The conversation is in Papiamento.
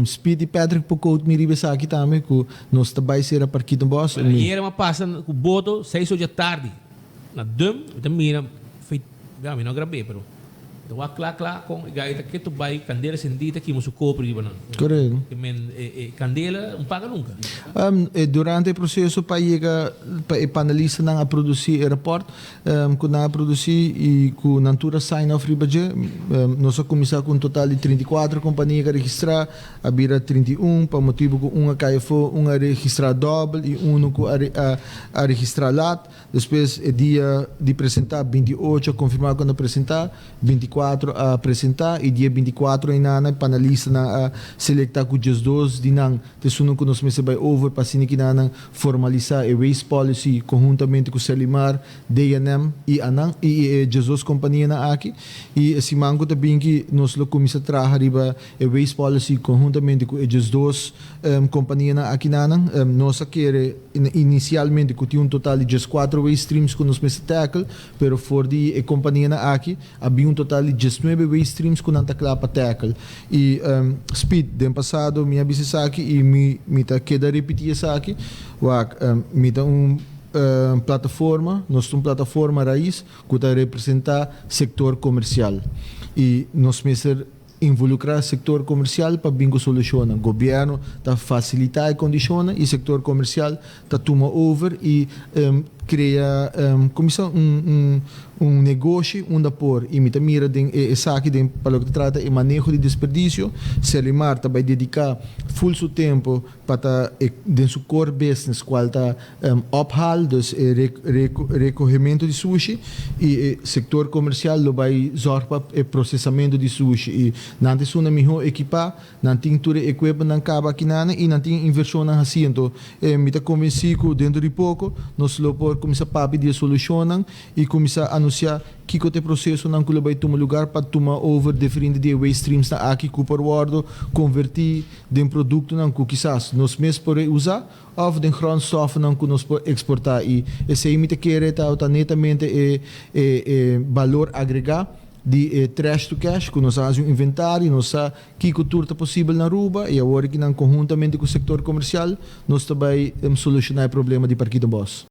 Speedy Patrick por quote mi riba esaki tambe ku nos ta bai sera Parkietenbos. Bueno, ayera mi a pasa ku boto 6 or dja tardi na Dum, mi ta mira fei, ya mi no a grab'é pero mi ta wak kla kla kon e gai ta ketu bai kandela sendí ta kima su koper riba nan. Korekto. Ke men e kandela un paga nunka. Durante e proseso pa yega pa e panelistanan a produsí e rapòrt, Ku nan a produsí i ku nan tur a sign off riba dje. Nos a kuminsá ku un total di 34 kompania ku a registrá, a bira 31 pa motibu ku un a kai afó, un a registrá dòbel i unu ku a a registrá lat. Despues e dia di presentá, 28 a konfirmá ku nan a presentá, 24 a presentá i dia 24 einan e panelistanan a selektá ku 12 di nan Ta esunnan ku nos mester bai over pa asina kinanan formalisá e waste policy konhuntamente ku Serlimar, D&M i anan i e 12 kompanianan aki. I e siman ku ta bin ki nos lo kuminsá traha riba e waste policy konhuntamente ku e 12 kompanianan akinanan. Nos a kere inisialmente ku tin un total di 14 waste streams ku nos mester tackle, pero for di e kompanianan aki a bin un total di 19 waste streams ku nan ta kla pa tackle. I Speed, den pasado mi a bisa esaki i mi mi ta keda ripití esaki, wak, mi ta un plataforma, nos ta un plataforma rais ku ta representá sektor komersial i nos mester involukrá sektor komersial pa bin ku solushonnan. Gobièrnu ta fasilitá e kondishonnan i sektor komersial ta tuma over i krea kuminsá un un negoshi unda por i mi ta mira den e esaki den pa loke ta trata e maneho di desperdisio. Serlimar ta bai dediká ful su tempu pa ta e den su core business kual ta ophaal, dus e rekohementu di sushi i e sektor komersial lo bai zòrg pa e prosesamentu di sushi i nan ta esun nan mihó ekipá. Nan tin tur e equipmentnan caba akinan y nan tin inversionnan haci. Anto mi ta convenci cu dentro di poco nos lo por cuminsa papia di e solucionnan y cuminsa anuncia kico ta e procesonan cu lo bay tuma lugar pa tuma over diferente di e waste streamsnan aki cu por wordo converti den productonan cu kisas nos mes por reusa of den grondstoffennan cu nos por exporta. Y esey mi ta kere ta netamente e balor agrega di e trash to cash cu nos a haci un inventario, nos sa kico tur ta posibel na Aruba y awor aki nan conhuntamente cu sector comercial nos ta bay soluciona e problema di Parkietenbos.